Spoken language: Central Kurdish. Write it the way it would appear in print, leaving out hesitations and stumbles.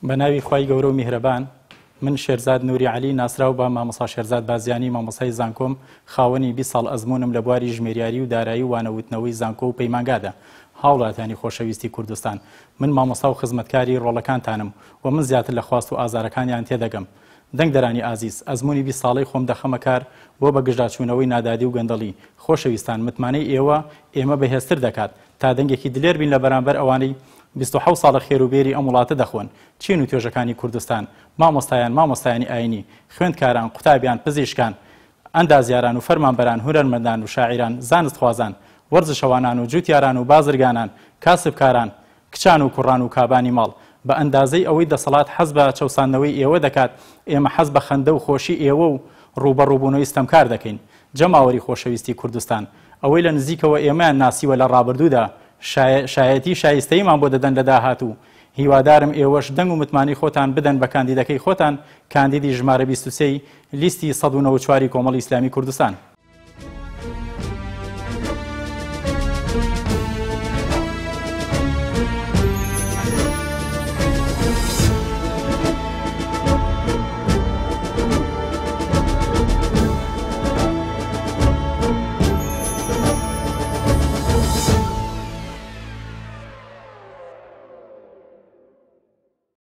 بە ناوی خوای گەورە و میهرەبان، من شێرزاد نوری عەلی ناسراو بە مامۆستا شێرزاد بازیانی مامۆستای زانکۆم خاوەنی 20 ساڵ ئەزموونم لە بواری ژمێریاری و دارایی و وانەوتنەوەی زانکۆ و پەیمانگادا. هاوڵاتیانی خۆشەویستی کوردستان من مامۆستا و خزمەتکاری ڕۆڵەکانتانم و من زیاتر لە خواست و ئازارەکانیان تێدەگەم. دەنگدەرانی ئازیز، ئەزموونی 20 ساڵەی خۆم دەخەمە کار بۆ بەگژداچوونەوەی نادادی و گەندەڵی. خۆشەویستان متمانەی ئێوە ئێمە بەهێزتر دەکات تا دەنگێکی دلێر بین لە بەرامبەر ئەوانەی 27 ساڵە خێر و بێری ئەم وڵاتە دەخۆن. چین و توێژەکانی کوردستان، مامۆستایان، مامۆستایانی ئایینی، خوێندکاران، قوتابیان، پزیشکان، ئەندازیاران و فەرمانبەران، هونەرمەندان و شاعیران، زانستخوازان، وەرزشەوانان و جوتیاران و بازرگانان، کاسبکاران، کچان و کوڕان و کابانی ماڵ، بە ئەندازەی ئەوەی دەسەڵات حەز بە چەوساندنەوەی ئێوە دەکات، ئێمە حەز بە خەندە و خۆشی ئێوە و ڕووبەڕووبوونەوەی ستەمکار دەکەین. جەماوەری خۆشەویستی کوردستان، ئەوەی لە نزیکەوە ئێمەیان ناسیوە لە ڕابردوودا، شایەتی شایستەییمان بۆ دەدەن لە داهاتوو. هیوادارم ئێوەش دەنگ و متمانەی خۆتان بدەن بە کاندیدەکەی خۆتان، کاندیدی ژمارە 23 ی لیستی 194 ی کۆمەڵی ئیسلامی کوردستان.